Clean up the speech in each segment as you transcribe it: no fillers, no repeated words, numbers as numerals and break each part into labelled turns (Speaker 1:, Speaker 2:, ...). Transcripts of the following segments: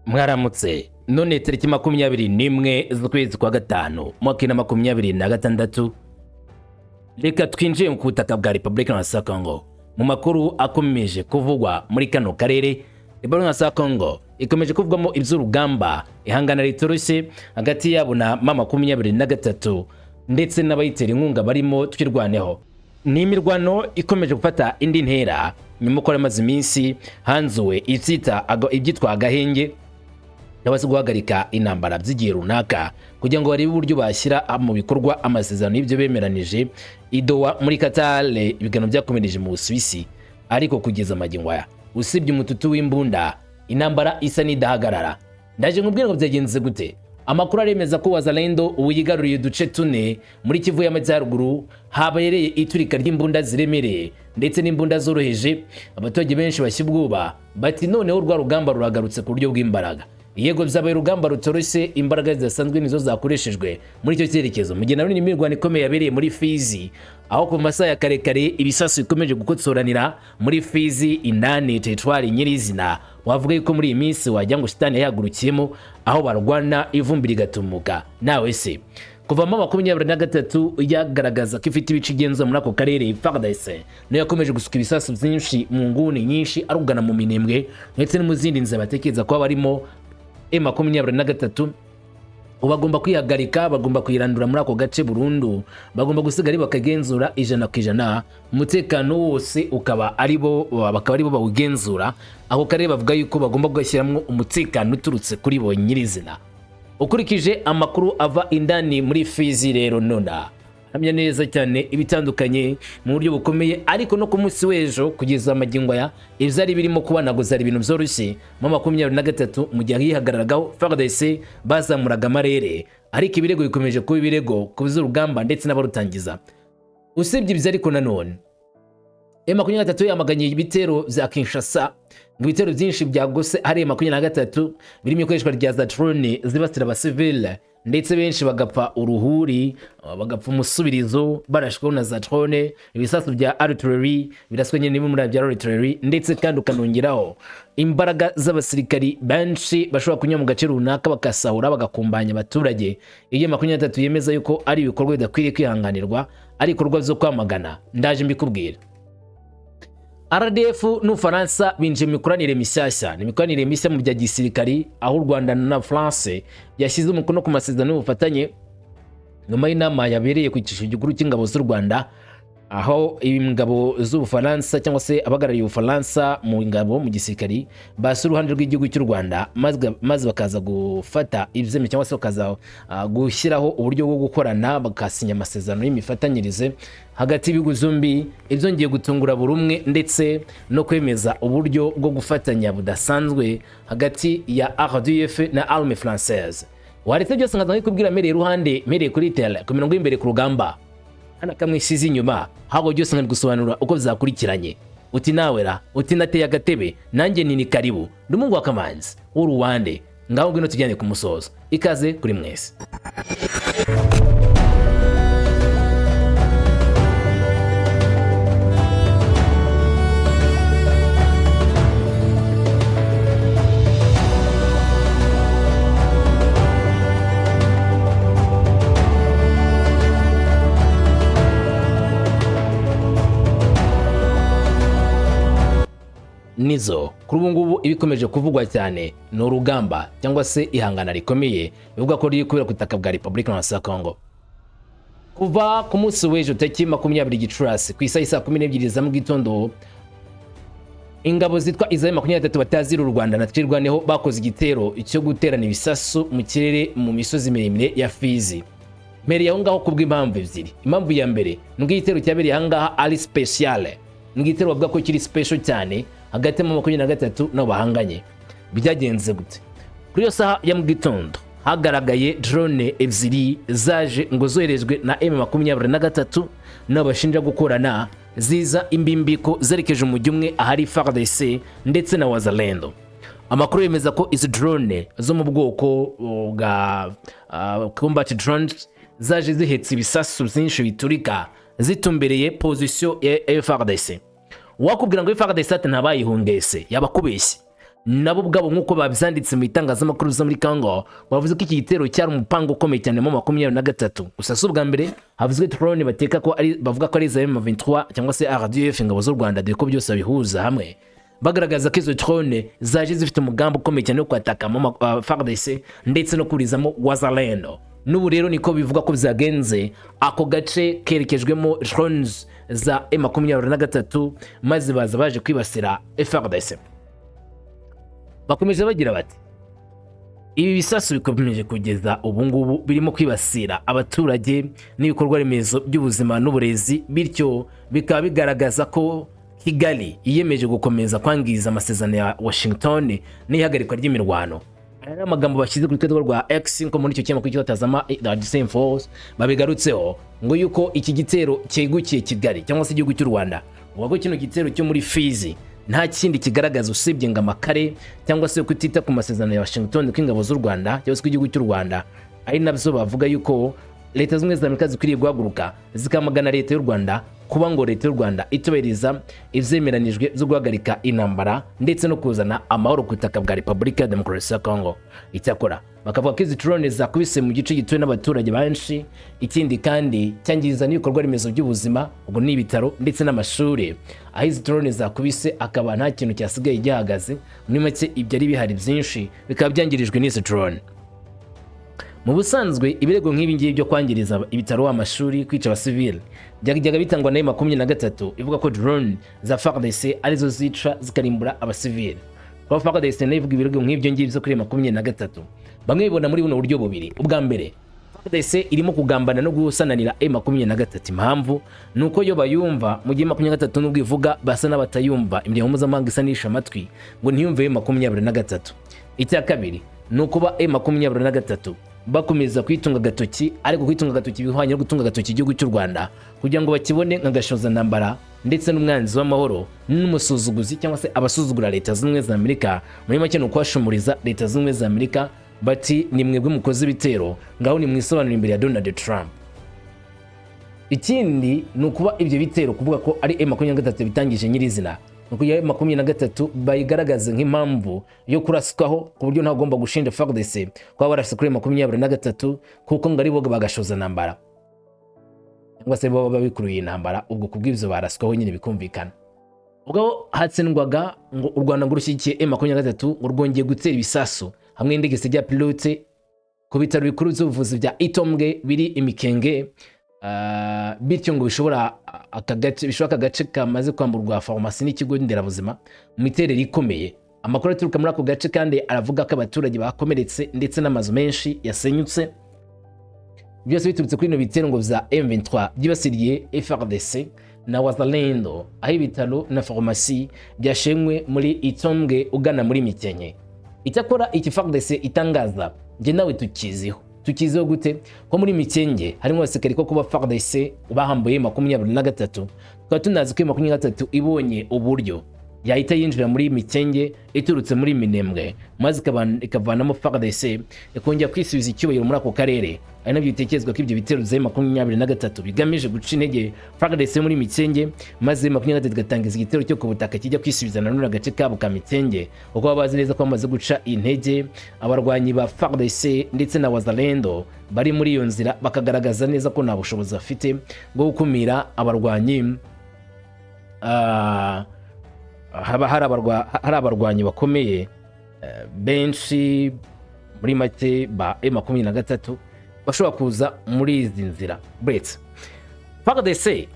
Speaker 1: Mwaramutse. None tariki 21 z'ukwezi kwa gatanu, mwaka 2026, reka twinjire ku butaka bwa Repubulika ya Congo mu makuru akomeje kuvugwa muri kano karere. Repubulika ya Congo ikomeje kuvugwamo iby'urugamba, ihangana ritoroshye hagati yabo na M23 ndetse n'abayitera inkunga barimo Twirwaneho. Ni imirwano ikomeje gufata indi ntera nyuma ko amaze iminsi hanzuwe ibyitwa agahenge cyangwa se guhagarika intambara by'igihe runaka kugira ngo barebe uburyo bashyira mu bikorwa amasezerano y'ibyo bemeranije i Doha muri Qatar. Ibiganiro byakomereje mu Busuwisi, ariko kugeza magingo aya, usibye umututu w'imbunda, intambara isa n'idahagarara. Ndaje nkubwire ngo byagenze gute. Amakuru aremeza ko Wazalendo ubu yigaruriye uduce tune muri Kivu y'Amajyaruguru, habereye iturika ry'imbunda ziremereye ndetse n'imbunda zoroheje. Abaturage benshi bashya ubwoba, bati noneho rwa rugamba ruragarutse ku buryo bw'imbaraga. Yego, byabaye urugamba rutoroshye, imbaraga zidasanzwe nizo zakoreshejwe muri icyo cyerekezo, mu gihe nanone imirwano ikomeye yabereye muri Fizi, aho ku masaha ya kare kare ibisasu bikomeje gukotsoranira muri Fizi indani, teritwari nyirizina wavuga yuko muri iyi minsi wagira ngo shitani yahagurukiyemo, aho barwana ivumbi rigatumuka. Nawe se, kuva mu 23 yagaragaza ko ifite ibice igenzura muri ako karere, FARDC niyo yakomeje gusuka ibisasu byinshi mu nguni nyinshi, arugana mu Minembwe ndetse no mu zindi nzira batekereza kuba barimo M23. Ubu bagomba kwihagarika, bagomba kuyirandura muri ako gace burundu, bagomba gusigara bakagenzura 100%, umutekano wose ukaba ari bo, bakaba ari bo bawugenzura. Ako karere bavuga yuko bagomba kugashyiramo umutekano uturutse kuri bo nyirizina. Ukurikije amakuru ava indani muri Fizi rero, nona hamya neza cyane ibitandukanye mu buryo bukomeye. Ariko no ku munsi w'ejo, kugeza amagingo aya, ibyari birimo kuba ntabwo zari ibintu byoroshye. Mu 23, mu gihe yihagararagaho, FARDC bazamuraga amarere, ariko ibirego bikomeje kuba ibirego ku by'urugamba ndetse n'abarutangiza. Usibye ibyo ariko nanone, M23 yamaganye ibitero bya Kinshasa, ngo ibitero byinshi byagose hari M23 birimo ikoreshwa rya za drone zibasira abasivile, ndetse benshi bagapfa uruhuri, bagapfa umusubirizo barashweho na za drone, ibisasu bya artillery biraswe nyine muri bya artillery, ndetse kandi ukanongeraho imbaraga z'abasirikari benshi bashobora kunyura mu gace runaka bakasahura, bagakumbanya abaturage. Iyo 23 yemeza yuko ari ibikorwa bidakwiriye kwihanganirwa, ari ibikorwa byo kwamagana. Ndaje mbikubwira. RDF n'Ufaransa binjiye mu mikoranire mishyashya. Ni imikoranire mishya mu bya gisirikari, aho u Rwanda na France byashyize umukono ku masezerano y'ubufatanye nyuma y'inama yabereye ku cyicaro gikuru cy'ingabo z'u Rwanda, aho ingabo z'Ubufaransa cyangwa se abahagarariye Ubufaransa mu ngabo, mu gisirikari, basuye uruhande rw'igihugu cy'u Rwanda, maze bakaza gufata ibyemezo cyangwa se bakaza gushyiraho uburyo bwo gukorana, bagasinya amasezerano y'imifatanyirize hagati y'ibihugu byombi, ibyongeye gutungura buri umwe ndetse no kwemeza uburyo bwo gufatanya budasanzwe hagati ya RDF na Armée Française. Waretse byose nkaza nkikubwira mpereye iruhande, mpereye kuri terrain, ku mirongo y'imbere ku rugamba, hano kamwe isize inyuma, ahubwo byose nkabigusobanura uko byakurikiranye. Uti nawe ra, uti nateye agatebe nanjye nini, karibu. Ndi umuhungu wa Kamanzi w'uruwande, ngaho ngwino tujyane ku musozo. Ikaze kuri mwese. Nizo kuri ubu ngubu ibikomeje kuvugwa cyane ni urugamba cyangwa se ihangana rikomeye bivuga ko riri kubera ku butaka bwa Repubulika ya Congo kuva ku munsi w'ejo tariki 20 Gicurasi ku isaha saa 12 za mu gitondo. Ingabo zitwa iza 23 batazira u Rwanda na Twirwaneho bakoze igitero cyo guterana ibisasu mu kirere mu misozi miremire ya Fizi. Mpereye aho ngaho kubw'impamvu ebyiri. Impamvu ya mbere ni uko igitero cyabereye aha ngaha ari spéciale, ni igitero bavuga ko kiri special cyane hagati mu 23 nabo bahanganye. Byagenze gute? Kuri iyo saha ya mu gitondo hagaragaye drone ebyiri zaje ngo zoherejwe na M23 nabo bashinja gukorana, ziza imbimbiko zerekeje umujyi umwe ahari FARDC ndetse na Wazalendo. Amakuru yemeza ko izi drone zo mu bwoko bwa combat drones zaje zihetse ibisasu byinshi biturika, zitumbereye position ya FARDC. Wakubwira ngo FARDC ati ntabayihungese, yaba akubeshye. Nabo ubwabo, nk'uko babyanditse mu bitangazamakuru zo muri Congo, bavuze ko iki gitero cyari umupango ukomeye cyane mu 23. Gusa si ubwa mbere havuzwe drone bateka ko ari, bavuga ko ari za M23 cyangwa se RDF, ingabo z'u Rwanda, dore ko byose babihuza hamwe, bagaragaza ko izo drone zaje zifite umugambi ukomeye cyane wo kwataka mu FARDC ndetse no kurizamo Wazalendo. N'ubu rero niko bivuga ko byagenze. Ako gace kerekejwemo drones za M23, maze baza baje kwibasira FARDC. Bakomeje bagira bati: "Ibi bisasu bikomeje kugeza ubu ngubu birimo kwibasira abaturage n'ibikorwa remezo by'ubuzima n'uburezi, bityo bikaba bigaragaza ko Kigali yiyemeje gukomeza kwangiza amasezerano ya Washington n'ihagarikwa ry'imirwano." Aya ni amagambo bashyize ku rwego rwa X, nko muri icyo kinyamakuru cyitwa Tazama The Force babigarutseho, ngo yuko iki gitero cyegukiye Kigali cyangwa se igihugu cy'u Rwanda, uvuga ko kino gitero cyo muri Fizi nta kindi kigaragaza usibye ngo amakare cyangwa se kutita ku masezerano ya Washington kw'ingabo z'u Rwanda cyangwa se kw'igihugu cy'u Rwanda. Ari nabyo bavuga yuko Leta Zunze Ubumwe za Amerika zikwiriye guhaguruka zikamagana leta y'u Rwanda, kuba ngo leta y'u Rwanda itubahiriza ivyemeranijwe byo guhagarika intambara ndetse no kuzana amahoro ku butaka bwa Repubulika ya Demokarasi ya Congo. Icyakora bakavuga ko izi drone zakubise mu gice gituwe n'abaturage benshi, ikindi kandi cyangiza n'ibikorwa remezo by'ubuzima, ubwo ni ibitaro ndetse n'amashuri. Aho izi drone zakubise akaba nta kintu cyasigaye gihagaze. Muri make, ibyari bihari byinshi bikaba byangirijwe n'izi drone. Mu busanzwe ibirego nk'ibi ngibi byo kwangiriza ibitaro, amashuri, kwica abasivili byajyaga bitangwa na 23, ivuga ko drone za FARDC arizo zica zikarimbura abasivili. Kuba FARDC nayo ivuga ibirego nk'ibyo ngibyo kuri 23, bamwe bibona muri buno buryo bubiri. Ubwa mbere, FARDC irimo kugambana no gusananira M23. Impamvu ni uko yo bayumva, mu gihe 23 nubwo ivuga basa n'abatayumva, imiryango mpuzamahanga isa n'ishe amatwi ngo ntiyumve 23. Icya kabiri ni ukuba M23 bakomeza kwitunga agatoki, ariko kwitunga agatoki bihwanye no gutunga agatoki igihugu cy'u Rwanda, kugira ngo bakibone nka gashozantambara ndetse n'umwanzi w'amahoro n'umusuzuguzi cyangwa se abasuzugura Leta Zunze Ubumwe za Amerika. Muri make ni ukuhashumuriza Leta Zunze Ubumwe za Amerika, bati: "Ni mwebwe mukoze ibitero, ngaho nimwisobanura imbere ya Donald Trump." Ikindi ni ukuba ibyo bitero kuvuga ko ari M23 bitangije nyirizina, ni ukugira M23 bayigaragaze nk'impamvu yo kuraswaho, ku buryo ntagomba gushinja FARDC kuba barashe kuri 23, kuko ngo ari bo bagashoza intambara cyangwa se bo baba bikuruye intambara. Ubwo kubw'ibyo baraswaho nyine, bikumvikana. Ubwo hatsindwaga ngo u Rwanda ngo rushyigikiye M23, ngo rwongeye gutera ibisasu hamwe n'indege zijya pilote ku bitaro bikuru by'ubuvuzi bya Itombwe biri Imikenge, bityo ngo bishobora aka gace, bishobora aka gace kamaze kwamburwa farumasi n'ikigo nderabuzima mu miterere ikomeye. Amakuru aturuka muri ako gace kandi aravuga ko abaturage bakomeretse ndetse n'amazu menshi yasenyutse, byose biturutse kuri bino bitero ngo bya M23 byibasiriye FARDC na Wazalendo, aho ibitaro na farumasi byashenywe muri Itombwe ugana muri Mikenke. Icyakora iki FARDC itangaza njye nawe tukiziho. Tukiziho gute ko muri Mikenge harimo abasirikare ko kuba FARDC bahambuye 23, tukaba tunazi ko 23 ibonye uburyo yahita yinjira muri Mikenge iturutse muri Minembwe, maze ikavanamo FARDC, ikongera kwisubiza icyubahiro muri ako karere? Ari nabyo bitekerezwa ko ibyo bitero bya 23 bigamije guca intege FARDC muri Mikenge, maze 23 igatangiza igitero cyo ku butaka kijya kwisubiza nanone agace kabo ka Mikenge, kuko baba bazi neza ko bamaze guca intege abarwanyi ba FARDC ndetse na Wazalendo bari muri iyo nzira, bakagaragaza neza ko nta bushobozi bafite bwo gukumira abarwanyi, haba hari abarwanyi bakomeye benshi, muri make ba M23 bashobora kuza muri izi nzira. Buretse FARDC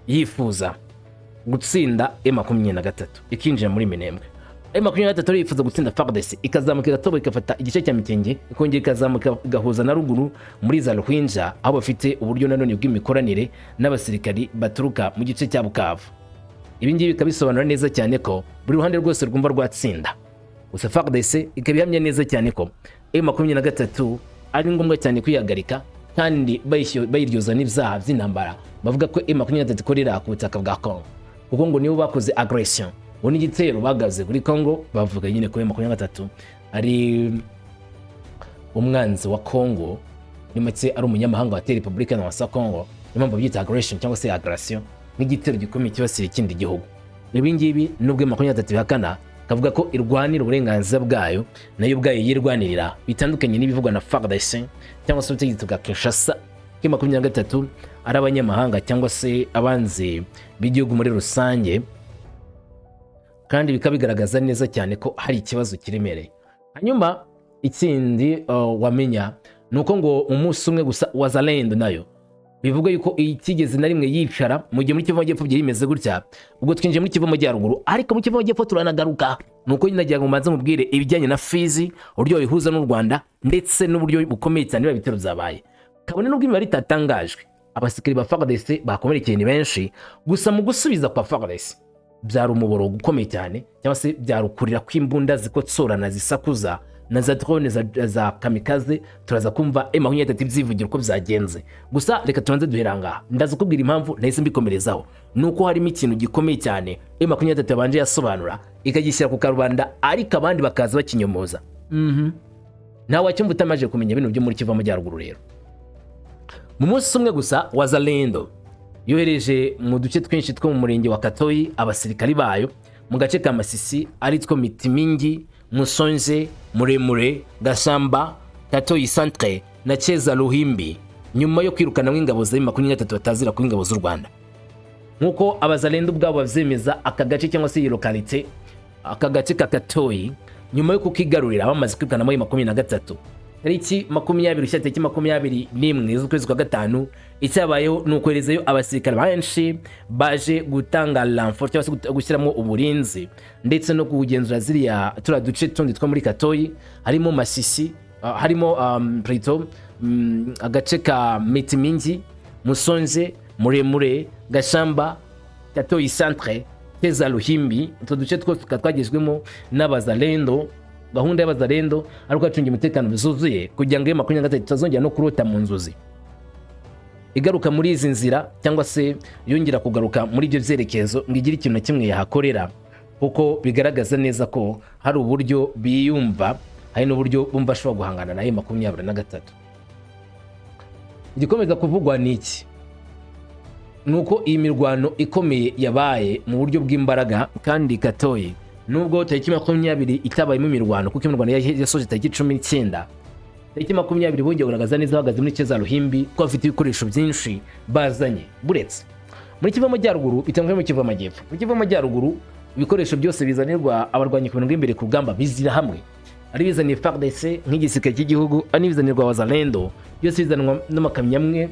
Speaker 1: yifuza gutsinda M23 ikinjira muri Minembwe, M23 yifuza gutsinda FARDC ikazamuka, igatobo, igafata igice cya Mikenge, ikongera ikazamuka igahuza na ruguru muri za Ruhinja, aho bafite uburyo nanone bw'imikoranire n'abasirikari baturuka mu gice cya Bukavu. Ibi ngibi bikaba bisobanura neza cyane ko buri ruhande rwose rwumva rwatsinda. Gusa FARDC ikaba ihamya neza cyane ko M23 ari ngombwa cyane kwihagarika, kandi bayiryoza n'ibyaha by'intambara bavuga ko M23 ikorera ku butaka bwa Congo, kuko ngo nibo bakoze agression, ngo n'igitero bagaze kuri Congo. Bavuga nyine ko M23 ari umwanzi wa Congo, muri make ari umunyamahanga wateye Repubulika ya Congo. Niyo mpamvu babyita aggression cyangwa se agression, nk'igitero gikomeye kibasiye ikindi gihugu. Ibi ngibi nubwo 23 bihakana. Kavuga ko irwanira uburenganzira bwayo, nayo ubwayo yirwanirira, bitandukanye n'ibivugwa na FARDC cyangwa se ubutegetsi bwa Kinshasa, ko 23 ari abanyamahanga cyangwa se abanzi b'igihugu muri rusange, kandi bikaba bigaragaza neza cyane ko hari ikibazo kiremereye. Hanyuma ikindi wamenya ni uko ngo umunsi umwe gusa Wazalendo nayo bivuga yuko itigeze na rimwe yicara mu gihe muri Kivu Majyepfo byari bimeze gutya. Ubwo twinjiye muri Kivu Majyaruguru, ariko muri Kivu Majyepfo turanagaruka. Ni uko nagira ngo mbanze mubwire ibijyanye na Fizi, uburyo babihuza n'u Rwanda, ndetse n'uburyo bukomeye cyane biba bitero byabaye, kabone n'ubwo imibare itatangajwe. Abasirikari ba FARDC bakomerekeye ni benshi. Gusa mu gusubiza kwa FARDC byari umuborogo ukomeye cyane, cyangwa se byari ukurira kw'imbunda zikotsorana, zisakuza, na za drone za kamikaze. Turaza kumva M23 ibyivugira uko byagenze. Gusa reka tubanze duhera ngaha. Ndaza kubwira impamvu nahise mbikomerezaho, ni uko harimo ikintu gikomeye cyane M23 yabanje yasobanura, ikagishyira ku karubanda, ariko abandi bakaza bakinyomoza. Ntawe wacyumva utamaze kumenya bino byo muri Kivu Amajyaruguru. Rero mu munsi umwe gusa, Wazalendo yohereje mu duce twinshi two mu murenge wa Katoyi abasirikari bayo mu gace ka Masisi, aritwo Mitimingi, Musonze, Muremure, Gashamba, Katoyi Centre na Ceza Ruhimbi, nyuma yo kwirukanamo ingabo za 23 batazira kuba ingabo z'u Rwanda, nk'uko Abazalendo ubwabo bavyemeza. Aka gace cyangwa se iyi localité, aka gace ka Katoyi, nyuma yo kukigarurira bamaze kwirukanamo 23 tariki 20 ushyira tariki 21 z'ukwezi kwa gatanu, icyabayeho ni ukoherezayo abasirikare benshi baje gutanga renfort cyangwa se gushyiramo uburinzi ndetse no kugenzura ziriya turiya duce tundi two muri Katoyi, harimo Masisi, harimo plutôt agace ka Mitimingi, Musonze, Muremure, Gashamba, Katoyi Centre, Teza Ruhimbi. Utwo duce twose tukaba twagezwemo n'Abazalendo. Gahunda y'Abazalendo ari uko umutekano bizuzuye, kugira ngo iyo 23 itazongera no kurota mu nzozi igaruka muri izi nzira, cyangwa se yongera kugaruka muri ibyo byerekezo ngo igire ikintu na kimwe yahakorera, kuko bigaragaza neza ko hari uburyo biyumva, hari n'uburyo bumva ashobora guhangana na 23. Igikomeza kuvugwa ni iki? Ni uko iyi mirwano ikomeye yabaye mu buryo bw'imbaraga kandi Katoyi, nubwo tariki 20 itabayemo imirwano, kuko imirwano yasoje tariki 19, tariki 20 bongeye kugaragaza neza bahagaze muri Ceza Ruhimbi ko bafite ibikoresho byinshi bazanye. Buretse muri Kivu Amajyaruguru, bitandukanye mu Kivu Amajyepfo, mu Kivu Amajyaruguru ibikoresho byose bizanirwa abarwanyi ku mirongo y'imbere ku rugamba bizira hamwe, ari bizaniye FARDC nk'igisirikare cy'igihugu, ari n'ibizanirwa Wazalendo, byose bizanwa n'amakamyo amwe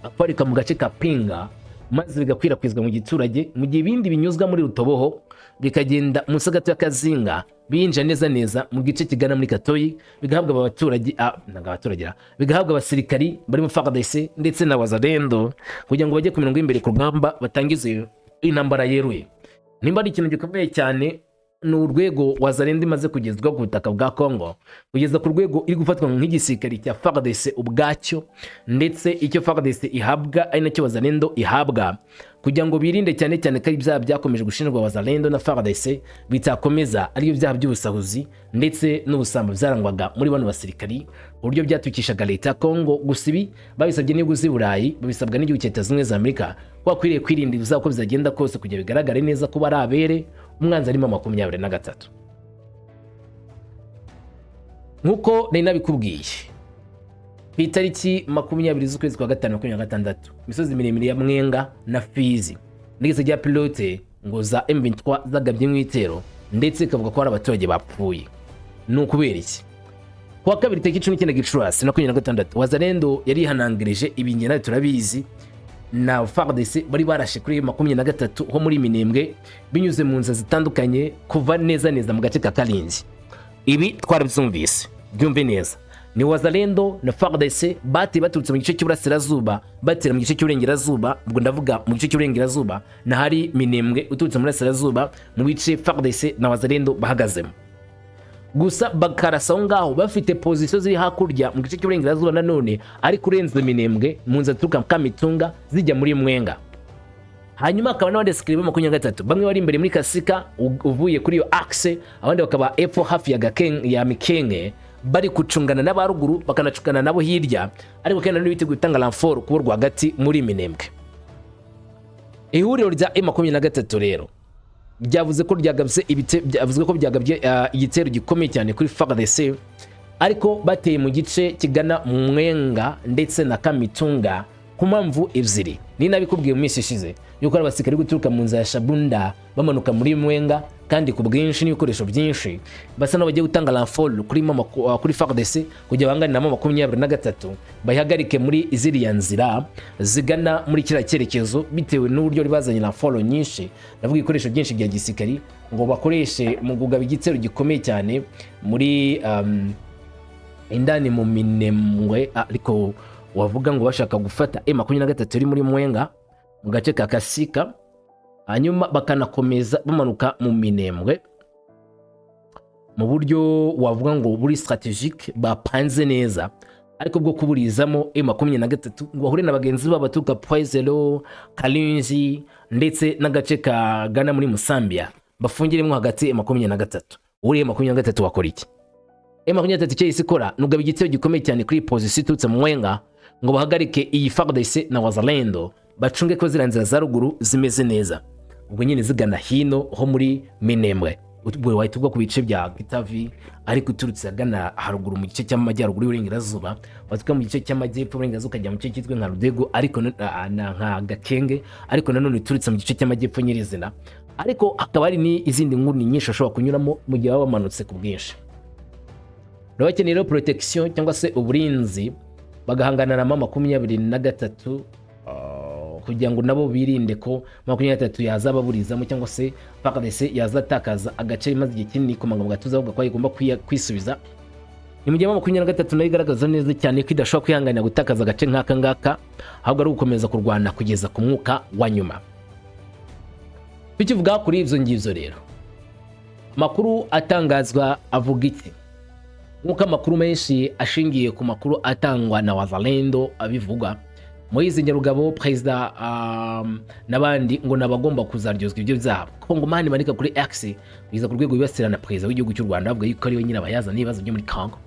Speaker 1: aparika mu gace ka Pinga, maze bigakwirakwizwa mu giturage, mu gihe ibindi binyuzwa muri Rutoboho, bikagenda munsi gato y'Akazinga, binjira neza neza mu gice kigana muri Katoyi, bigahabwa abaturage, ntabwo abaturage, bigahabwa abasirikari barimo FARDC ndetse na Wazalendo, kugira ngo bajye ku mirongo y'imbere ku rugamba, batangize intambara yeruye. Nimba ari ikintu gikomeye cyane, ni urwego Wazalendo imaze kugezwa ku butaka bwa Congo, kugeza ku rwego iri gufatwa nk'igisirikare cya FARDC ubwacyo, ndetse icyo FARDC ihabwa ari nacyo Wazalendo ihabwa, kugira ngo birinde cyane cyane ko ari ibyaha byakomeje gushinjwa Wazalendo na FARDC bitakomeza, ariyo byaha by'ubusahuzi ndetse n'ubusambo byarangwaga muri bano basirikari, uburyo byatukishaga leta ya Congo. Gusa ibi babisabye n'ibihugu z'i Burayi, babisabwa n'igihugu cya Leta Zunze Ubumwe za Amerika, ko bakwiriye kwirinda ibizaba uko bizagenda kose, kugira bigaragare neza ko bari abere umwanzi arimo 23. Nk'uko nari nabikubwiye, ku itariki 20 z'ukwezi kwa gatanu 26, imisozi miremire ya Mwenga na Fizi n'igisa rya pilote ngo za M23 zagabye ibitero, ndetse ikavuga ko hari abaturage bapfuye. Ni ukubera iki? Kuwa kabiri tariki 19 Gicurasi 26, Wazalendo yari yihanangirije ibinyana, turabizi, na FARDC bari barashe kuri 23 ho muri Minembwe, binyuze mu nzira zitandukanye kuva neza neza mu gace ka Karinzi. Ibi twarabyumvise, byumve neza, ni Wazalendo na FARDC bateye baturutse mu gice cy'uburasirazuba, batera mu gice cy'uburengerazuba. Ubwo ndavuga mu gice cy'uburengerazuba na hari Minembwe, uturutse mu burasirazuba mu bice FARDC na Wazalendo bahagazemo, gusa bakarasa aho ngaho bafite position ziri hakurya mu gice cy'uburengerazuba nanone, ariko urenze Minembwe mu nzira zituruka Kamitunga zijya muri Mwenga. Hanyuma hakaba n'abandi basirikare ba 23, bamwe bari imbere muri Kasika uvuye kuri iyo axe, abandi bakaba epfo hafi ya Gakenke, ya Mikenke, bari gucungana n'abaruguru, bakanacungana nabo hirya, ariko kandi nanone biteguye gutanga renfort kubo rwagati muri Minembwe. Ihuriro rya M23 rero Byavuze ko ryagabye byavuzwe ko byagabye igitero gikomeye cyane kuri FARDC, ariko bateye mu gice kigana Mwenga ndetse na Kamitunga ku mpamvu ebyiri. Ni nabikubwiye mu minsi ishize yuko ari abasirikare guturuka mu nzira ya Shabunda bamanuka muri Mwenga, kandi ku bwinshi n'ibikoresho byinshi, basa n'abagiye gutanga renfort kuri FARDC kugira banganiramo 23, bayihagarike muri ziriya nzira zigana muri kiriya cyerekezo, bitewe n'uburyo bari bazanye renfort nyinshi, ndavuga ibikoresho byinshi bya gisirikari, ngo bakoreshe mu kugaba igitero gikomeye cyane muri indani mu Minembwe. Ariko wavuga ngo bashaka gufata M23 iri muri Mwenga mu gace ka Kasika, hanyuma bakanakomeza bamanuka mu Minembwe mu buryo wavuga ngo buri stratégique, bapanze neza, ariko bwo kuburizamo M23 ngo bahure na bagenzi babo baturuka Point Zero, Kalinzi ndetse n'agace kagana muri Musambia, bafungiremo hagati M23. Uri M23 wakora iki? M23 icyo yahise ikora ni ugaba igitero gikomeye cyane kuri iyi position iturutse mu Mwenga, ngo bahagarike iyi FARDC na Wazalendo, bacunge ko ziriya nzira za ruguru zimeze neza, ubwo nyine zigana hino ho muri Minembwe. Ubwo wahita ugwa ku bice bya Kitavi, ariko uturutse agana haruguru mu gice cy'amajyaruguru y'uburengerazuba, waturuka mu gice cy'amajyepfo y'uburengerazuba ukajya mu gice cyitwa nka Rudego, ariko na nka Gakenge, ariko nanone uturutse mu gice cy'amajyepfo nyirizina. Ariko hakaba hari n'izindi nguni nyinshi bashobora kunyuramo mu gihe baba bamanutse ku bwinshi. Baba bakeneye rero protection cyangwa se uburinzi, bagahangana na M23 kugira ngo nabo birinde ko 23 yazababurizamo, cyangwa se FARDC yazatakaza agace imaze igihe kinini ikomanga mu gatuza avuga ko igomba kwisubiza. Ni mu gihe 23 nayo igaragaza neza cyane ko idashobora kwihanganira gutakaza agace nk'aka ngaka, ahubwo ari ugukomeza kurwana kugeza ku mwuka wa nyuma. Tukivuga kuri ibyo ngibyo rero, amakuru atangazwa avuga iki? Nk'uko amakuru menshi ashingiye ku makuru atangwa na Wazalendo abivuga, Moise Nyarugabo perezida n'abandi ngo nabagomba kuzaryozwa ibyo byabo. Kongomani bandika kuri X kugeza ku rwego bibasira na perezida w'igihugu cy'u Rwanda, bavuga yuko ariwe nyirabayazana n'ibibazo byo muri Congo.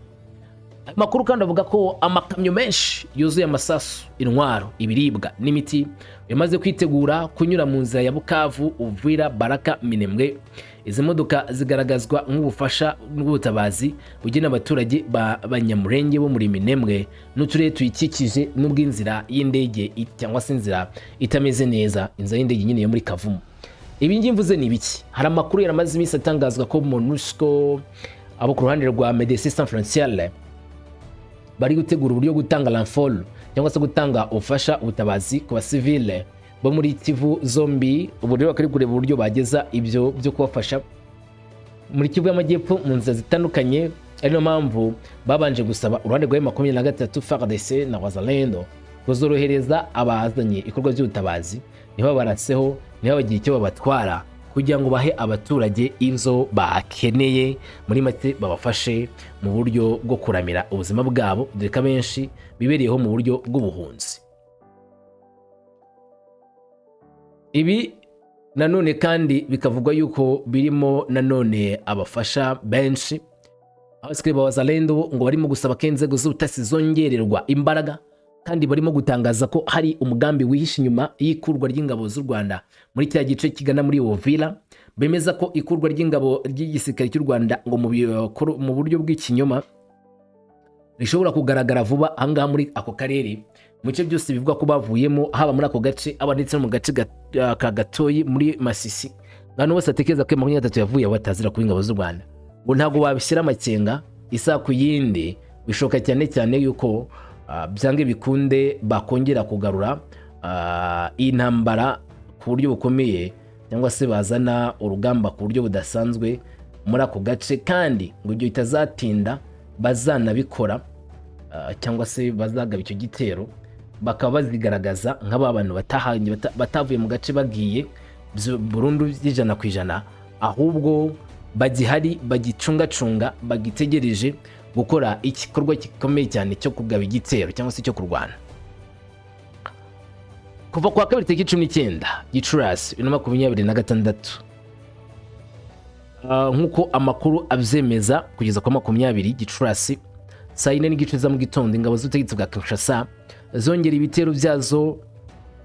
Speaker 1: Ayo makuru kandi avuga ko amakamyo menshi yuzuye amasasu, intwaro, ibiribwa n'imiti bimaze kwitegura kunyura mu nzira ya Bukavu, Uvira, Baraka, Minembwe. Izi modoka zigaragazwa nk'ubufasha n'ubutabazi bugenewe abaturage ba Banyamurenge bo muri Minembwe n'uturere tuyikikije, n'ubw'inzira y'indege cyangwa se inzira itameze neza, inzira y'indege nyine yo muri Kavumu. Ibi ngibi mvuze ni ibiki? Hari amakuru yaramaze iminsi atangazwa ko MONUSCO, abo ku ruhande rwa Médecins Sans Frontières, bari gutegura uburyo bwo gutanga renfort cyangwa se gutanga ubufasha, ubutabazi ku basivile bo muri Kivu zombi. Ubu rero bakari kureba uburyo bageza ibyo byo kubafasha muri Kivu y'Amajyepfo mu nzira zitandukanye, ari nayo mpamvu babanje gusaba uruhande rwa 23, FARDC na Wazalendo kuzorohereza abazanye ibikorwa by'ubutabazi, ntibabaraseho, ntibabagire icyo babatwara, kugira ngo bahe abaturage ibyo bakeneye, muri make babafashe mu buryo bwo kuramira ubuzima bwabo, dore ko abenshi bibereyeho mu buryo bw'ubuhunzi. Ibi nanone kandi bikavugwa yuko birimo nanone abafasha benshi. Abasirikare ba Wazalendo ngo barimo gusaba ko inzego z'ubutasi zongererwa imbaraga, kandi barimo gutangaza ko hari umugambi wihishe inyuma y'ikurwa ry'ingabo z'u Rwanda muri kiriya gice kigana muri Uvira. Bemeza ko ikurwa ry'ingabo ry'igisirikare cy'u Rwanda ngo mu buryo bw'ikinyoma rishobora kugaragara vuba ahangaha muri ako karere, mu bice byose bivugwa ko bavuyemo, haba muri ako gace, haba ndetse no mu gace ka Gatoyi muri Masisi. Abantu bose batekereza ko 23 yavuye aho batazira kuba ingabo z'u Rwanda, ngo ntabwo babishyira amakenga isaha ku yindi. Bishoboka cyane cyane yuko byange bikunde bakongera kugarura iyi ntambara ku buryo bukomeye, cyangwa se bazana urugamba ku buryo budasanzwe muri ako gace, kandi ngo ibyo bitazatinda bazanabikora, cyangwa se bazagaba icyo gitero, bakaba bazigaragaza nk'aba bantu batavuye mu gace bagiye burundu 100%, ahubwo bagihari, bagicungacunga, bagitegereje gukora igikorwa gikomeye cyane cyo kugaba igitero cyangwa se cyo kurwana. Kuva kwa kabiri tariki 19 Gicurasi 2026, nk'uko amakuru abyemeza, kugeza kwa 20 Gicurasi saa 4:30 za mu gitondo, ingabo z'ubutegetsi bwa Kinshasa zongera ibitero byazo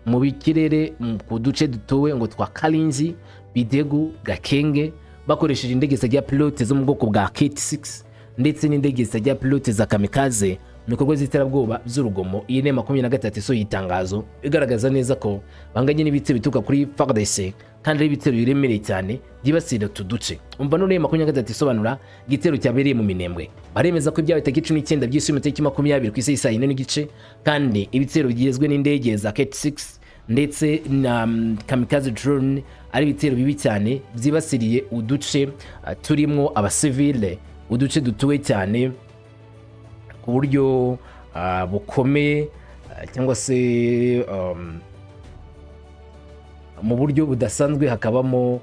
Speaker 1: mu kirere ku duce dutuwe ngo twa Kalinzi, Bidegu, Gakenge, bakoresheje indege zitagira pilote zo mu bwoko bwa KT6 ndetse n'indege zitagira pilote za kamikaze mu bikorwa by'iterabwoba by'urugomo. Iyi ni 23 isohoye itangazo igaragaza neza ko banganye n'ibitero bituruka kuri FARDC, kandi ari ibitero biremereye cyane byibasira utu duce. Umva none, 23 isobanura igitero cyabereye mu Minembwe. Baremeza ko ibyabaye tariki 19 by'isi, tariki 20 ku isi, saa 4:30, kandi ibitero bigizwe n'indege za KT6 ndetse na kamikaze drone ari ibitero bibi cyane byibasiriye uduce turimo abasivile, uduce dutuwe cyane ku buryo bukomeye, cyangwa se mu buryo budasanzwe, hakabamo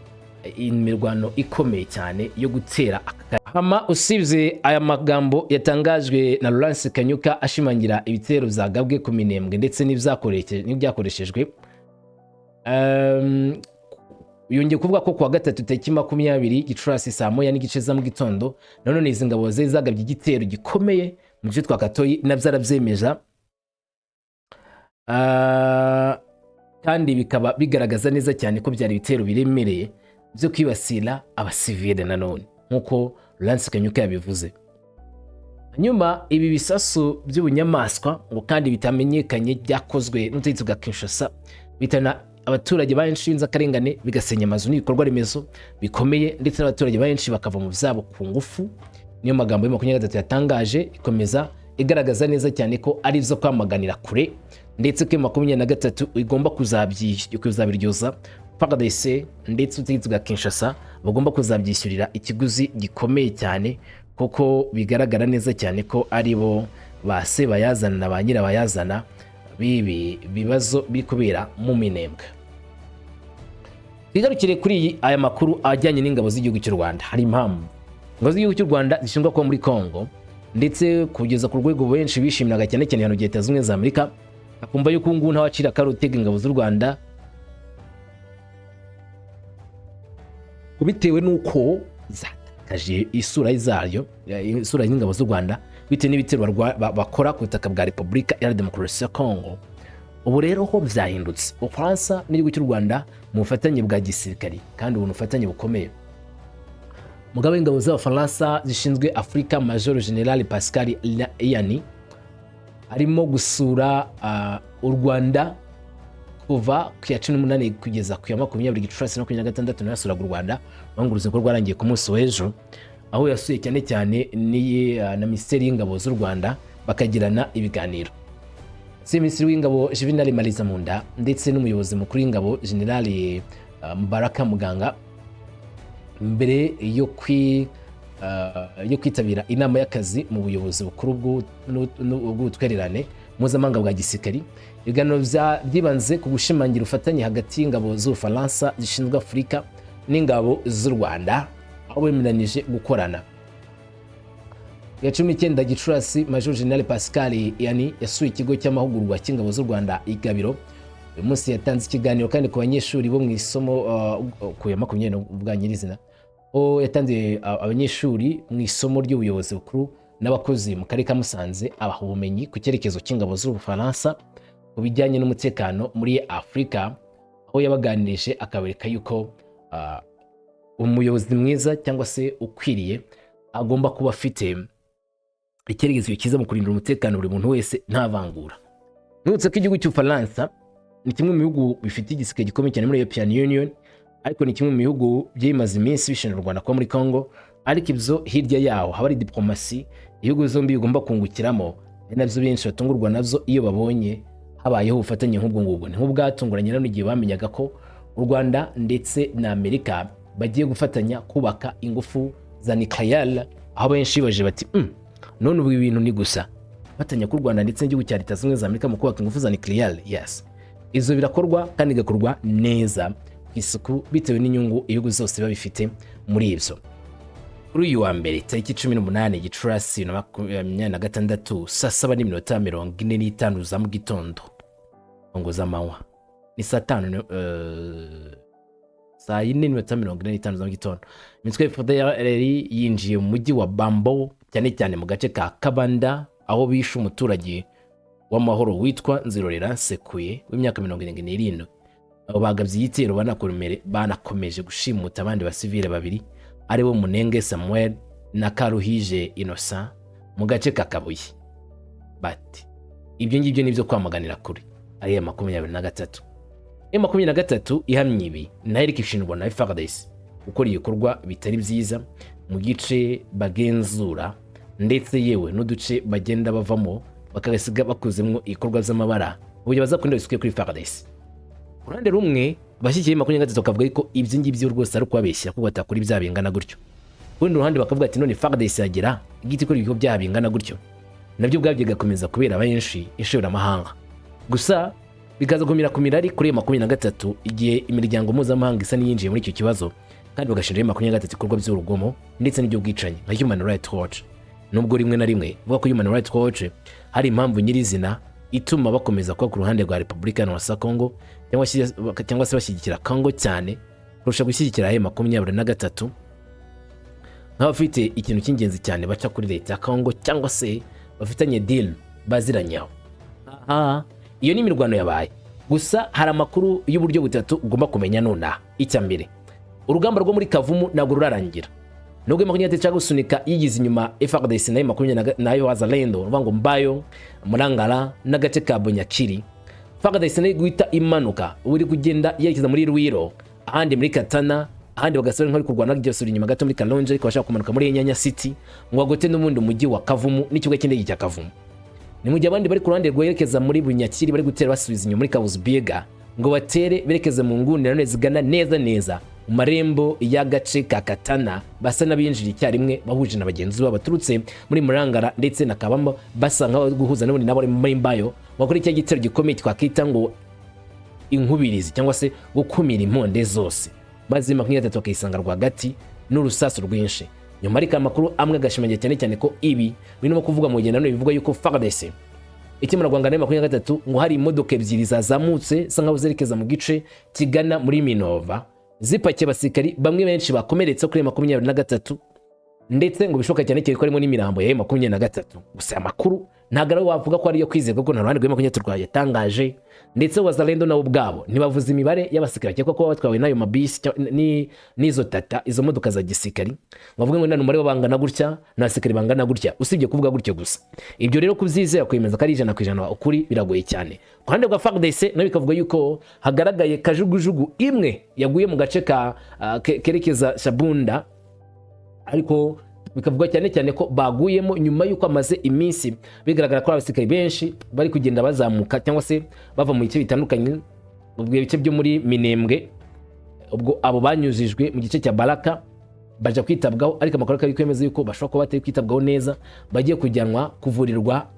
Speaker 1: imirwano ikomeye cyane yo gutera aka. Hama usibye aya magambo yatangajwe na Lawrence Kanyuka ashimangira ibitero byagabwe ku Minembwe ndetse n'ibyakoreshejwe, yongeye kuvuga ko kuwa gatatu tariki 20 Gicurasi saa 1:30 za mu gitondo, nanone izi ngabo zari zagabye igitero gikomeye mu duce twa Katoyi, nabyo arabyemeza. Kandi bikaba bigaragaza neza cyane ko byari ibitero biremereye byo kwibasira abasivile nanone, nk'uko Lawrence Kanyuka yabivuze. Hanyuma ibi bisasu by'ubunyamaswa ngo kandi bitamenyekanye byakozwe n'ubutegetsi bwa Kinshasa bitana abaturage benshi b'inzirakarengane, bigasenya amazu n'ibikorwa remezo bikomeye, ndetse n'abaturage benshi bakava mu byabo ku ngufu. Niyo magambo ya 23 yatangaje, ikomeza igaragaza neza cyane ko ari ibyo kwamaganira kure, ndetse ko 23 igomba kuzabiryoza FARDC ndetse ubutegetsi bwa Kinshasa bagomba kuzabyishyurira ikiguzi gikomeye cyane, kuko bigaragara neza cyane ko ari bo ba se bayazana na ba nyirabayazana b'ibi bibazo biri kubera mu Minembwe. Twigarukire kuri aya makuru ajyanye n'ingabo z'igihugu cy'u Rwanda. Hari impamvu ingabo z'igihugu cy'u Rwanda zishinzwe kuba muri Congo, ndetse kugeza ku rwego benshi bishimiraga cyane cyane hano Leta Zunze Ubumwe za Amerika, akumva yuko ubu ngubu ntawacira akarutega ingabo z'u Rwanda, bitewe n'uko zatakaje isura zayo, isura y'ingabo z'u Rwanda, bitewe n'ibitero bakora ku butaka bwa Repubulika Iharanira Demokarasi ya Congo. Ubu rero ho byahindutse. Ubufaransa n'igihugu cy'u Rwanda mu bufatanye bwa gisirikari, kandi ubu bufatanye bukomeye. Umugaba w'ingabo z'Abafaransa zishinzwe Afurika, Major General Pascal Ianni, arimo gusura u Rwanda kuva ku ya 18 kugeza ku ya 20 Gicurasi 26. Nawe yasuraga u Rwanda, ngo uruzinduko rwarangiye ku munsi w'ejo, aho yasuye cyane cyane na Minisiteri y'Ingabo z'u Rwanda, bakagirana ibiganiro. Si Minisitiri w'Ingabo Juvenal Marizamunda ndetse n'umuyobozi mukuru w'ingabo General Mubaraka Muganga, mbere yo kwitabira inama y'akazi mu buyobozi bukuru bw'ubutwererane mpuzamahanga bwa gisirikari. Ibiganiro byibanze ku gushimangira ubufatanye hagati y'ingabo z'Ubufaransa zishinzwe Afurika n'ingabo z'u Rwanda, aho bemeranije gukorana. Ya 19 Gicurasi, Major General Pascal Ianni yasuye ikigo cy'amahugurwa cy'ingabo z'u Rwanda i Gabiro. Uyu munsi yatanze ikiganiro kandi ku banyeshuri bo mu isomo ku ya 20 bwa nyirizina, aho yatanze abanyeshuri mu isomo ry'ubuyobozi bukuru n'abakozi mu karere ka Musanze, abaha ubumenyi ku cyerekezo cy'ingabo z'Ubufaransa ku bijyanye n'umutekano muri Afurika, aho yabaganirije akabereka yuko umuyobozi mwiza cyangwa se ukwiriye agomba kuba afite icyerekezo cyiza mu kurindira umutekano buri muntu wese nta vangura. Nibutse ko igihugu cy'Ubufaransa ni kimwe mu bihugu bifite igisirikare gikomeye cyane muri European Union, ariko ni kimwe mu bihugu byimaze iminsi bishinja u Rwanda kuba muri Congo. Ariko ibyo hirya yaho haba ari diplomasi ibihugu zombi bigomba kungukiramo, ari nabyo benshi batungurwa nabyo iyo babonye habayeho ubufatanye nk'ubwo ngubwo. Ni nk'ubwatunguranye nano igihe bamenyaga ko u Rwanda ndetse na Amerika bagiye gufatanya kubaka ingufu za nucléaire, aho benshi bibaje bati: None ubu ibintu ni gusa gufatanya k'u Rwanda ndetse n'igihugu cya Leta Zunze Ubumwe za Amerika mu kubaka ingufu za nucléaire?" Yes, izo birakorwa kandi bigakorwa neza ku isuku, bitewe n'inyungu ibihugu zose biba bifite muri ibyo. Kuri uyu wa mbere tariki 18 Gicurasi 2026, saa 7:45 za mu gitondo, ngo z'amanywa ni saa 5, saa 4:45 za mu gitondo, imitwe ya FDLR yinjiye mu mujyi wa Bambo, cyane cyane mu gace ka Kabanda, aho bishe umuturage w'amahoro witwa Nzirorera Sekuye w'imyaka 77. Abo bagabye igitero banakomeje gushimuta abandi basivile babiri, aribo Munenge Samuel na Karuhije Innocent, mu gace ka Kabuye. Bati ibyo ngibyo nibyo kwamaganira kure ariya 23. M23 ihamye ibi nayo, ariko ishinjwa na FARDC gukora ibikorwa bitari byiza mu gice bagenzura, ndetse yewe n'uduce bagenda bavamo bakagasiga bakozemo ibikorwa by'amabara mu buryo bazakunda bisukiye kuri FARDC. Ku ruhande rumwe, abashyigikiye 23 bakavuga ko ibyo ngibyo rwose ari ukubabeshya, kuko batakora ibyaha bingana gutyo. Ku rundi ruhande bakavuga ati none FARDC yagera igiti ikora ibikorwa byaha bingana gutyo? Nabyo ubwabyo bigakomeza kubera benshi ishoramahanga, gusa bikaza kumira ku mirari kuri iyo 23 igihe imiryango mpuzamahanga isa n'iyinjiye muri icyo kibazo, kandi bagashinja iyo 23 ibikorwa by'urugomo ndetse n'iby'ubwicanyi, nka Human Rights Watch, nubwo rimwe na rimwe ivuga ko Human Rights Watch hari impamvu nyirizina ituma bakomeza kuba ku ruhande rwa Repubulika ya Congo cyangwa se bashyigikira Congo cyane kurusha gushyigikira ayo 23, nk'abafite ikintu cy'ingenzi cyane baca kuri leta ya Congo cyangwa se bafitanye deal baziranyaho. Aha iyo ni imirwano yabaye. Gusa hari amakuru y'uburyo butatu ugomba kumenya nonaha. Icya mbere, urugamba rwo muri Kavumu ntabwo rurarangira, nubwo 23 cyangwa gusunika yigize inyuma FARDC nayo makumyabiri nayo Wazalendo, uvuga ngo Mbayo, Murangara n'agace ka Bunyakiri. FARDC nayo guhita imanuka, ubu iri kugenda yerekeza muri Rwiro, ahandi muri Katana, ahandi bagasubira nk'abari kurwana byose inyuma gato muri Kalonje, ariko bashaka kumanuka muri Nyanya City ngo bagote n'ubundi umujyi wa Kavumu n'ikibuga cy'indege cya Kavumu. Ni mu gihe abandi bari ku ruhande rwerekeza muri Bunyakiri bari gutera basubiza inyuma muri Kabuzibiega, ngo batere berekeze mu nguni nanone zigana neza neza mu marembo y'agace ka Katana, basa n'abinjira icyarimwe bahuje na bagenzi babo baturutse muri Murangara ndetse na Kabamba, basa nk'abari guhuza n'ubundi nabo muri Mbayo, bakora icya gitero gikomeye twakita ngo inkubirizi cyangwa se gukumira imponde zose, maze 23 bakayisanga rwagati n'urusasu rwinshi. Nyuma ariko amakuru amwe agashimangira cyane cyane ko ibi birimo kuvuga mu gihe nanone bivuga yuko FARDC ikimara guhangana na 23, ngo hari imodoka ebyiri zazamutse zisa nkaho zerekeza mu gice kigana muri Minova, zipakiye abasirikari bamwe benshi bakomeretse kuri 23, ndetse ngo bishoboka cyane cyane ko harimo n'imirambo ya 23. Gusa aya makuru ntabwo ari wavuga ko ariyo kwizerwa, kuko nta ruhande rwa 23 rwayatangaje, ndetse Wazalendo nabo ubwabo ntibavuze imibare y'abasirikare bakekwa kuba batwawe n'ayo mabisi n'izo tata, izo modoka za gisirikari, ngo bavuge ngo nta umubare bangana gutya n'abasirikare bangana gutya, usibye kuvuga gutyo gusa. Ibyo rero kubyizera, kwemeza ko ari 100% ukuri, biragoye cyane. Ku ruhande rwa FARDC nayo bikavuga yuko hagaragaye kajugujugu imwe yaguye mu gace ka kerekeza Shabunda, ariko bikavuga cyane cyane ko baguyemo nyuma y'uko amaze iminsi bigaragara ko abasirikare benshi bari kugenda bazamuka cyangwa se bava mu bice bitandukanye, ubwo ibice byo muri Minembwe. Ubwo abo banyujijwe mu gice cya Baraka baja kwitabwaho, ariko amakuru akaba kwemeza yuko bashobora kuba batari kwitabwaho neza, bagiye kujyanwa kuvurirwa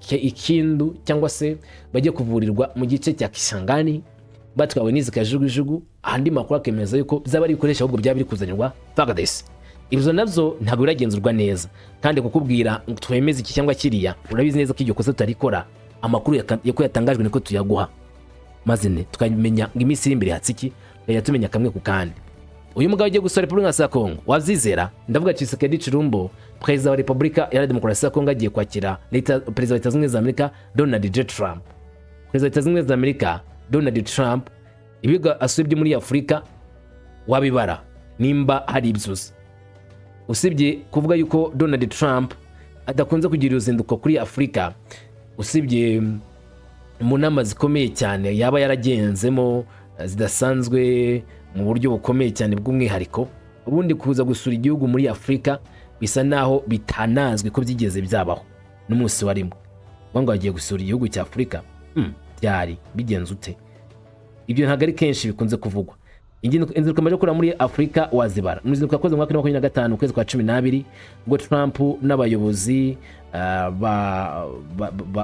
Speaker 1: Ikindu cyangwa se bagiye kuvurirwa mu gice cya Kisangani batwawe n'izi kajugujugu. Andi makuru akemeza yuko byaba ari ibikoresho ahubwo byaba biri kuzanirwa FARDC. Ibyo nabyo ntabwo biragenzurwa neza, kandi kukubwira ngo twemeze iki cyangwa kiriya, urabizi neza ko iryo kosa tutarikora. Amakuru yako yatangajwe niko tuyaguha, maze ne tukamenya ngo iminsi iri imbere hatsiki, tukajya tumenya kamwe ku kandi. Uyu mugabo agiye gusura Repubulika ya Kongo, wabyizera? Ndavuga Tshisekedi Tshilombo, perezida wa Repubulika Iharanira Demokarasi ya Kongo, agiye kwakira perezida wa Leta Zunze Ubumwe za Amerika Donald J Trump. Perezida wa Leta Zunze Ubumwe za Amerika Donald Trump, ibigo asuye byo muri Afurika wabibara nimba hari ibyo uzi? Usibye kuvuga yuko Donald Trump adakunze kugira uruzinduko kuri Afurika, usibye mu nama zikomeye cyane yaba yaragenzemo zidasanzwe mu buryo bukomeye cyane bw'umwihariko, ubundi kuza gusura igihugu muri Afurika bisa naho bitanazwi ko byigeze byabaho n'umunsi warimo. Ngo bagiye gusura igihugu cya Afurika, byari bigenze ute? Ibyo ntabwo ari kenshi bikunze kuvugwa. Inzinduko amaze gukora muri Afurika wazibara. Mu ruzinduko yakoze mu mwaka wa 2025, ukwezi kwa 12, ubwo Trump n'abayobozi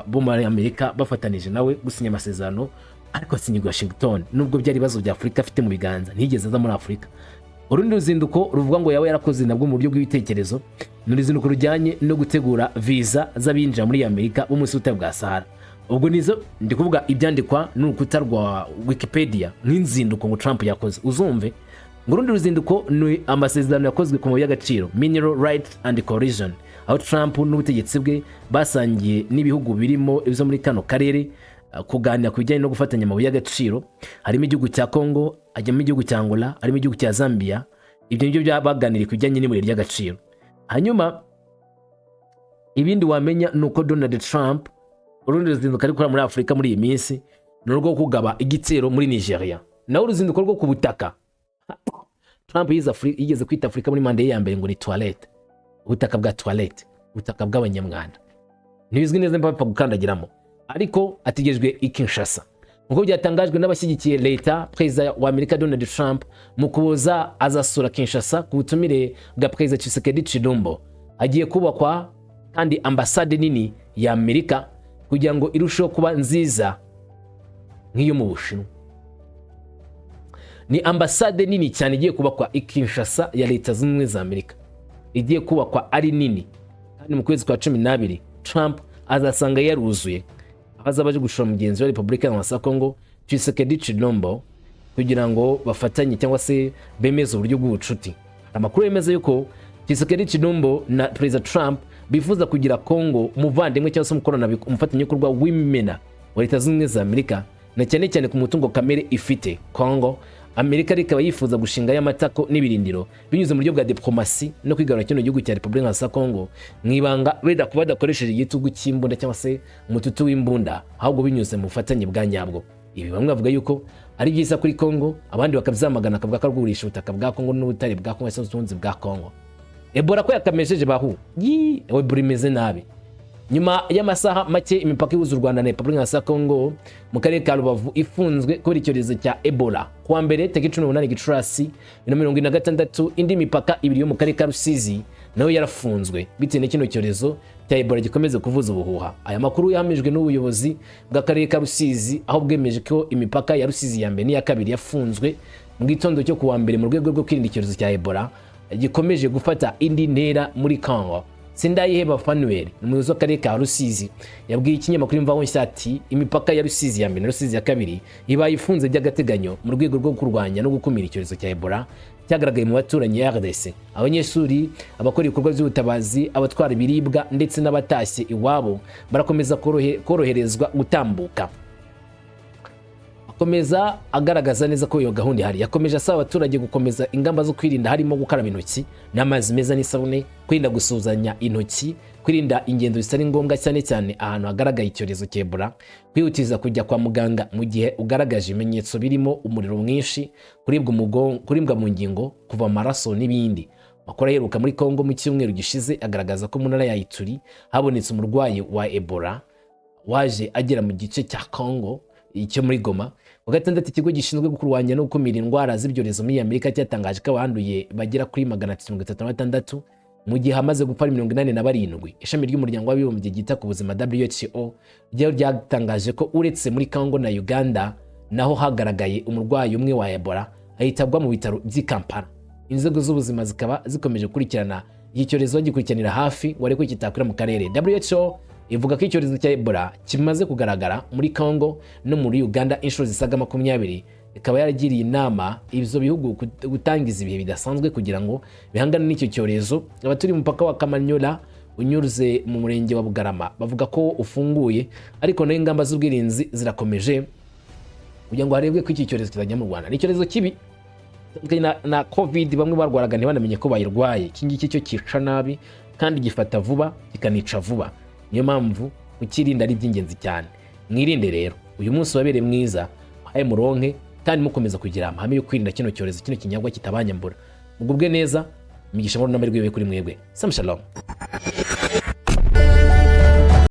Speaker 1: bo muri Amerika bafatanije nawe gusinya amasezerano, ariko asinyirwa Washington, nubwo byari ibibazo bya Afurika afite mu biganza, ntiyigeze aza muri Afurika. Urundi ruzinduko ruvuga ngo yaba yarakoze nabwo mu buryo bw'ibitekerezo ni uruzinduko rujyanye no gutegura viza z'abinjira muri Amerika bo munsi y'ubutayu bwa Sahara. Ubwo nizo ndi kuvuga, ibyandikwa n'urukuta rwa Wikipedia nk'inzinduko ngo Trump yakoze. Uzumve ngo urundi ruzinduko ni amasezerano yakozwe ku mabuye y'agaciro, Mineral Rights and Coalition, aho Trump n'ubutegetsi bwe basangiye n'ibihugu birimo ibyo muri kano karere. kuganira ku bijyanye no gufatanya amabuye y'agaciro. Harimo igihugu cya Congo, hajyamo igihugu cya Angola, harimo igihugu cya Zambia. Ibyo nibyo baganiriye ku bijyanye n'ibuye ry'agaciro. Hanyuma ibindi wamenya ni uko Donald Trump urundi ruzinduko ari gukora muri Afurika muri iyi minsi ni urwo kugaba igitero muri Nigeria, naho uruzinduko rwo ku butaka. Trump yigeze kwita Afurika muri manda ye ya mbere ngo ni toilette, ubutaka bwa toilette, ubutaka bw'abanyamwanda. Ntibizwi neza niba bapfa gukandagiramo, ariko ategerejwe i Kinshasa. Nk'uko byatangajwe n'abashyigikiye leta, Perezida wa Amerika Donald Trump mu Kuboza azasura Kinshasa ku butumire bwa Perezida Tshisekedi Tshilombo. Hagiye kubakwa kandi ambasade nini ya Amerika kugira ngo irusheho kuba nziza nk'iyo mu Bushinwa. Ni ambasade nini cyane igiye kubakwa i Kinshasa ya Leta Zunze Ubumwe za Amerika, igiye kubakwa ari nini, kandi mu kwezi kwa 12 Trump azasanga yaruzuye, aho azaba aje gushora mugenzi wa Repubulika ya Congo Tshisekedi Tshilombo kugira ngo bafatanye cyangwa se bemeze uburyo bw'ubucuti. Amakuru yemeza yuko Tshisekedi Tshilombo na Perezida Trump bifuza kugira Congo umuvandimwe cyangwa se umufatanyabikorwa w'imena wa Leta Zunze Ubumwe za Amerika, na cyane cyane ku mutungo kamere ifite Congo. Amerika ikaba yifuza gushinga y'amatako n'ibirindiro binyuze mu buryo bwa diplomasi no kwigarura kino gihugu cya Repubulika ya Congo mu ibanga, beda kuba badakoresheje igitugu cy'imbunda cyangwa se umututu w'imbunda, ahubwo binyuze mu bufatanye bwa nyabwo. Ibi bamwe bavuga yuko ari byiza kuri Congo, abandi bakabyamagana, bakavuga ko ari kugurisha ubutaka bwa Congo n'ubutare bwa Congo cyangwa ubutunzi bwa Congo. Ebola ko yakamejeje bahu yii, Ebola imeze nabi. Nyuma y'amasaha make imipaka ihuza u Rwanda na Repubulika ya Congo mu karere ka Rubavu ifunzwe kubera icyorezo cya Ebola kuwa mbere tariki 18 Gicurasi 2026, indi mipaka ibiri yo mu karere ka Rusizi nayo yarafunzwe bitewe na kino cyorezo cya Ebola gikomeza kuvuza ubuhuha. Aya makuru yahamijwe n'ubuyobozi bw'akarere ka Rusizi, aho bwemeje ko imipaka ya Rusizi ya mbere n'iya kabiri yafunzwe mu gitondo cyo kuwa mbere mu rwego rwo kwirinda icyorezo cya Ebola gikomeje gufata indi ntera muri Congo. Sindayiheba Fanuel, umuyobozi w'akarere ka Rusizi, yabwiye ikinyamakuru Imvaho Nshya ati: "Imipaka ya Rusizi ya mbere na Rusizi ya kabiri ibaye ifunze by'agateganyo mu rwego rwo kurwanya no gukumira icyorezo cya Ebola cyagaragaye mu baturanyi ya RDC." Abanyeshuri, abakora ibikorwa by'ubutabazi, abatwara ibiribwa ndetse n'abatashye iwabo barakomeza koroherezwa gutambuka. Akomeza agaragaza neza ko iyo gahunda ihari. Yakomeje asaba abaturage gukomeza ingamba zo kwirinda, harimo gukaraba intoki n'amazi meza n'isabune, kwirinda gusuhuzanya intoki, kwirinda ingendo zitari ngombwa cyane cyane ahantu hagaragaye icyorezo cya Ebola, kwihutiza kujya kwa muganga mu gihe ugaragaje ibimenyetso birimo umuriro mwinshi, kuribwa umugongo, kuribwa mu ngingo, kuva amaraso n'ibindi. Amakuru aheruka muri Congo mu cyumweru gishize agaragaza ko mu ntara ya Ituri habonetse umurwayi wa Ebola waje agera mu gice cya Congo cyo muri Goma. Ku gatandatu, ikigo gishinzwe kurwanya no gukumira indwara z'ibyorezo muri Amerika cyatangaje ko abanduye bagera kuri 336, mu gihe hamaze gupfa 87. Ishami ry'Umuryango w'Abibumbye ryita ku buzima, WHO, ryo ryatangaje ko uretse muri Congo na Uganda naho hagaragaye umurwayi umwe wa Ebola, ahita agwa mu bitaro by'i Kampala. Inzego z'ubuzima zikaba zikomeje gukurikirana iki cyorezo, bagikurikiranira hafi ngo arebe ko kitakwira mu karere. WHO ivuga ko icyorezo cya Ebola kimaze kugaragara muri Congo no muri Uganda inshuro zisaga 20, ikaba yaragiriye inama ibyo bihugu gutangiza ibihe bidasanzwe kugira ngo bihangane n'icyo cyorezo. Abaturiye umupaka wa Kamanyola unyuze mu murenge wa Bugarama bavuga ko ufunguye, ariko nayo ingamba z'ubwirinzi zirakomeje kugira ngo harebwe ko iki cyorezo kitajya mu Rwanda. Ni icyorezo kibi na Covid bamwe barwaraga ntibanamenye ko bayirwaye. Iki ngiki cyo cyica nabi kandi gifata vuba, kikanica vuba. Niyo mpamvu kukirinda ari iby'ingenzi cyane. Mwirinde rero. Uyu munsi wabereye mwiza, muhaye muronke, kandi mukomeza kugira amahame yo kwirinda kino cyorezo, kino kinyagwa kitabanyambura. Mugubwe neza, imigisha, amahoro n'amahirwe bibe kuri mwebwe. Sam shalom.